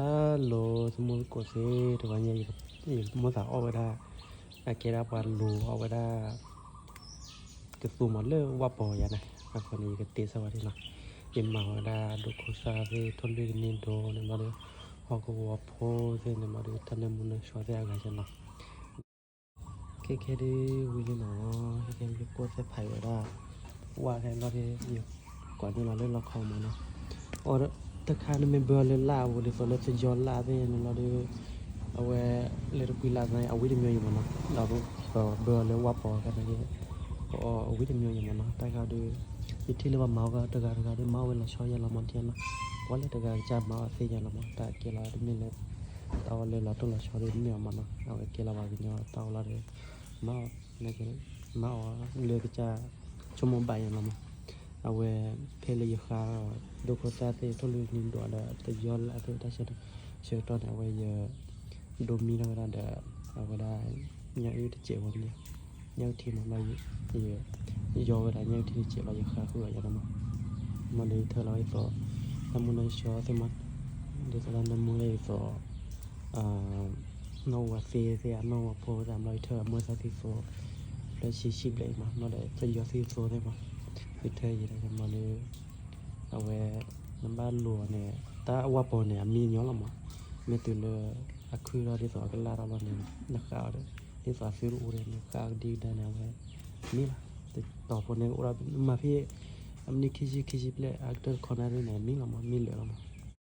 Hello သမူသကိးသ့ၣ် တဂီၤညါ ယမိၣ်သးအီၣ်ဝဲဒၣ် အကဲဒၣ်ပှၤလူၤအီၣ်ဝဲဒၣ် ကသူမးလၢဝၣ်ပီၤယၤန့ၣ် အဃိန့ၣ် ယကတဲစၢၤဝဲဒၣ်နီၤ, ယမၤဝဲဒၣ်ဒိခိၣ်သၣ်သ့ၣ် ထိၣ်လွံၢ်ကန့ၢ်ဒိန့ၣ်မးဒီး ဟီၣ်ကဝီၤဖိသ့ၣ်န့ၣ်မးဒီး တၢ်နၢမူနၢဆှီသ့ၣ်အဂၤယၤနီၤ. ခဲခဲဒ်ဝံၤလံနီၤ, ခဲခဲယကိၢ်သ့ၣ်ဖးဝဲဒၣ် ဝၣ်ခဲလီၤဒီး ယကွၢ်န့ၢ်လီၤလၢလီခီမးနီၤ, အီ တခါနမ့ၢ်ဘၢအီၤလၢလၢ်အပူၤ ဒ်သိးလၢသယီလၢ်သ့ၣ်န့ၣ်လီၤဒီး အဝဲ လၢတကွံလၢ်သနာ်က့ အဝံတမံၤယမးနီၤ, ဒီးပဘၢအီၤလၢဝၣ်ပီၤသနာ်က့ ပအီအဝံတမံၤယမးနီၤ, တၢ်ခါဒီး ယထံၣ်လၢပှၤမၤအီၤတဂၤတဂၤဒီး မၤအီၣ်ဝဲလီၤဆီယၤလီၤမး တယၤနီၤ, ပှၤလၢတဂၤကစၢ်မၤအီၣ်သ့ယၤလီၤမး, တၢ်ကဲလီၤတမ့ၢ်လၢ တၢ်အီၣ်လၢလီၤတိၢ်လီၤဆီဒီးတမ့ၢ်အီၤမးနီၤ, အဝဲကဲလီၤပှၤကညီတၢ်အီၣ်လီၤဒီး မၤအီၣ် မၤအီၣ်လၢကစၢ် ဆိကမိၣ်ဘၣ်ယၤလီၤမး, အဝဲ ဖဲလၢယဃါ ဒိခိၣ်သၣ်သ့ၣ် ထိၣ်လွံၢ်ကန့ၢ်ဒိဒီး သယီလၢ်သ့ၣ်တၢ်ဆၢကတီၢ်န့ၣ် အဝဲယ ဒိမံထီၣ်ဝဲဒၣ်ဒီး အဝဲဒၣ် ညၣ်အုၣ်တစဲးဝဲန့ၣ်, ညၣ်အုၣ်ထံမးလီၤ, ယ ယီဝဲဒၣ်ညၣ်အုၣ်ထံတစဲးလီၤ ယဃါဃုာ်အီၤယၤန့ၣ်မး, မ့ၢ်ဒီးယထၢလီၤဒ်သိး တၢ်မူနၢဆှီသ့ၣ်မး, ဒ်သိးလၢနမူလၢဒ်သိး နီၣ်ဝဲသ့သ့ၣ် အနီၣ်ဝဲဖိသ့ၣ်မးလီၤ, ယထၢအမုၢ်သၣ်သံသိ ဖျၢၣ်ဆံဆံဘျဲၣ်အံၤမး မ့ၢ်ဒီးသယီသံသိသ့ၣ်မး, ယထၢယံၤဒီးယမၤလၢ အဝဲ နဘၣ်လိၤအီၤန့ၣ် တၢ်ဝၣ်ပီၤန့ၣ် အမံညီလီၤမး, မ့ၢ်တုၤလၢ အခုထီၣ်ဒ်သိးအကလၢ်ထီၣ်လီၤန့ၣ် နဃါအီၤဒီး ဒ်သိးအသုတအိၣ်ဒီး နဃါကဒံကဒါန့ၣ် အဝဲ မံလီၤ, တတီၤဖိန့ၣ်ကအိၣ်ဒီး မၤဖဲ အမနံၤခံဆံခံဆံဘျဲၣ် အကတၢၢ်တခီနၣ်ရံၣ်န့ၣ် မံလီၤမး မံလၢာ်လီၤမး,